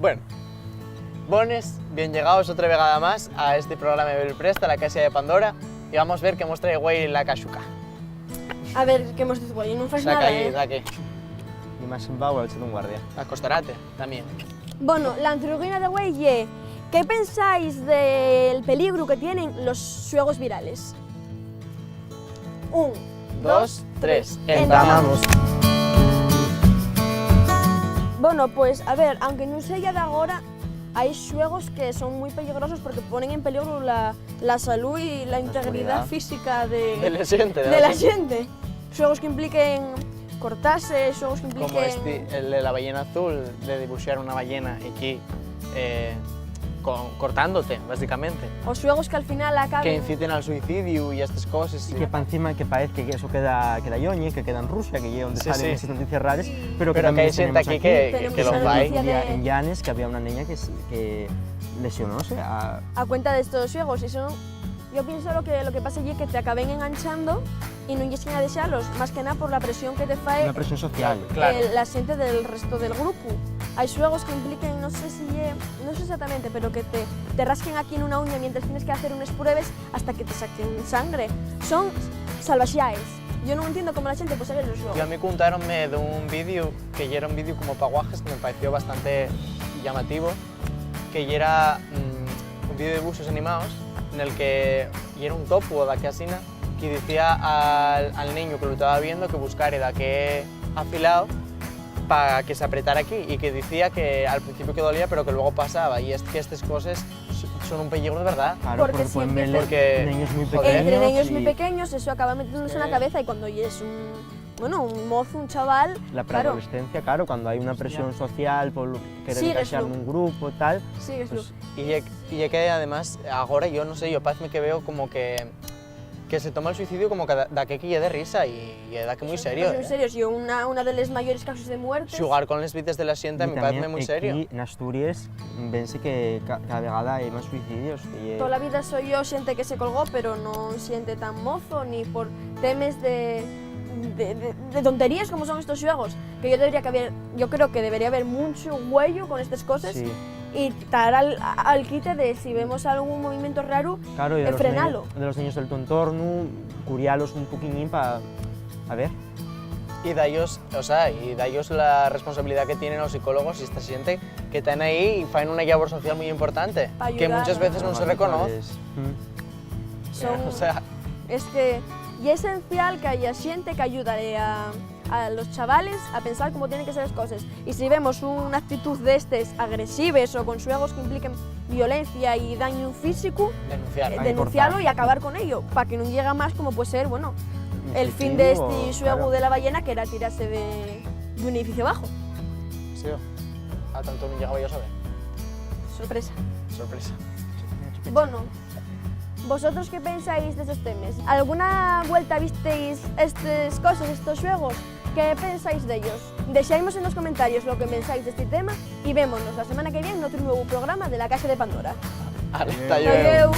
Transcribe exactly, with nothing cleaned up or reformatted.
Bueno, bones, bien llegaos otra vegada más a este programa de Bel Presta, la Caxa de Pandora, y vamos ver qué mos trae güei la caxuca. A ver, qué mos diz güei, nun fai nada, ¿eh? Saca ahí, saque. Y más en pau, al ser un guardia. Acostarate, también. Bueno, la antruguina de güei ye, ¿qué pensáis del peligru que tienen los xuegos virales? Un, dos, tres, entamamos. Bueno, pues, a ver, aunque nun seya d'agora, hai xuegos que son mui peligrosos porque ponen en peligru la, la salú y la integridá física de, de la xente, de la xente. Xuegos que impliquen cortase, xuegos que impliquen... Como esti, el de la ballena azul, de dibuxar una ballena equí, eh, co-, cortándote, básicamente. O xuegos que al final acaben... Que inciten al suicidiu y a estes coses. Y que pa encima que paez que eso queda, queda lloñe, que queda en Rusia, que ye onde salen esas noticias rares, pero que también hai xente aquí que, que lo fai. En Llanes, que había una neña que, que lesionóse a... A cuenta d'estos xuegos, y son Yo pienso lo que, lo que pasa ye que te acaben enganchando y nun lles quien a dexalos, más que nada por la presión que te fae... Una presión social. Claro. La xente del resto del grupu. Hai xuegos que impliquen, no sé si ye, no sé exactamente, pero que te, te rasquen aquí en una uña mientras tienes que hacer unes pruebes hasta que te saquen sangre. Son salvaxaes. Yo nun entiendo cómo la xente puede salir del xuego. Yo a mí contáronme d'un vídeo que yera un vídeo como pa guajes que me pareció bastante llamativo, que yera, mm, un vídeo de dibuxos animaos nel que yera un topu o daqué asina, que dicía al, al neñu que lo taba viendo que buscare daqué afilao pa que s'apretara aquí, y que dicía que al principio que dolía, pero que luego pasaba, y es que estes coses s-, son un peligru de verdad. Claro, porque pueden ver neños muy pequeños. Entre neños muy pequeños, eso acaba metiéndose en la cabeza, y cuando yes un, bueno, un mozo, un chaval, la preadolescencia, claro, cuando hay una presión social por querer encaixar nun grupo, tal, pues... Y ye, y ye que, además, agora, yo no sé, yo parece que veo como que, que se toma el suicidio como que da, da que ye de risa y, y da que muy serio, ¿eh? Muy serio, y una, una de les mayores causas de muerte. Xugar con les vides de la xente a mí pareceme muy serio. Y también aquí, en Asturias, vense que ca-, cada vegada hai más suicidios, que ye... Toda la vida soy yo xente que se colgó, pero non xente tan mozo, ni por temes de, de, de, de tonterías como son estos xuegos, que yo debería que haber, yo creo que debería haber munchu güeyu con estes coses. Sí. Y tar al, al quite de si vemos algún movimiento raro, claro, y de los frenalo. Neños, de los neños del tu entornu, curialos un poquiñín pa, a ver. Y da-yos, o sea, y da-yos la responsabilidá que tienen los psicólogos y esta xente que tán ahí y faen una llabor social muy importante, que muchas veces nun se reconoz. Son, o sea, es que ye esencial que haya xente que ayude a, a los chavales a pensar cómo tienen que ser les coses. Y si vemos una actitud d'estes agresives o con xuegos que impliquen violencia y dañu físicu, denuncialo y acabar con ello, pa que nun llegue a más, como puede ser, bueno, el fin de este xuegu de la ballena, que era tirarse de, d'un edificio abajo. Sí, a tanto nun llegaba yo a saber. Sorpresa. Sorpresa. Bueno, ¿vosotros qué pensáis d'esos temes? ¿Alguna vuelta visteis estes coses, estos xuegos? ¿Qué pensáis d'ellos? Dexaimos en los comentarios lo que pensáis d'esti tema y vémonos la semana que viene n'otru nuevu programa de La Caxa de Pandora. Ale, ta llueu.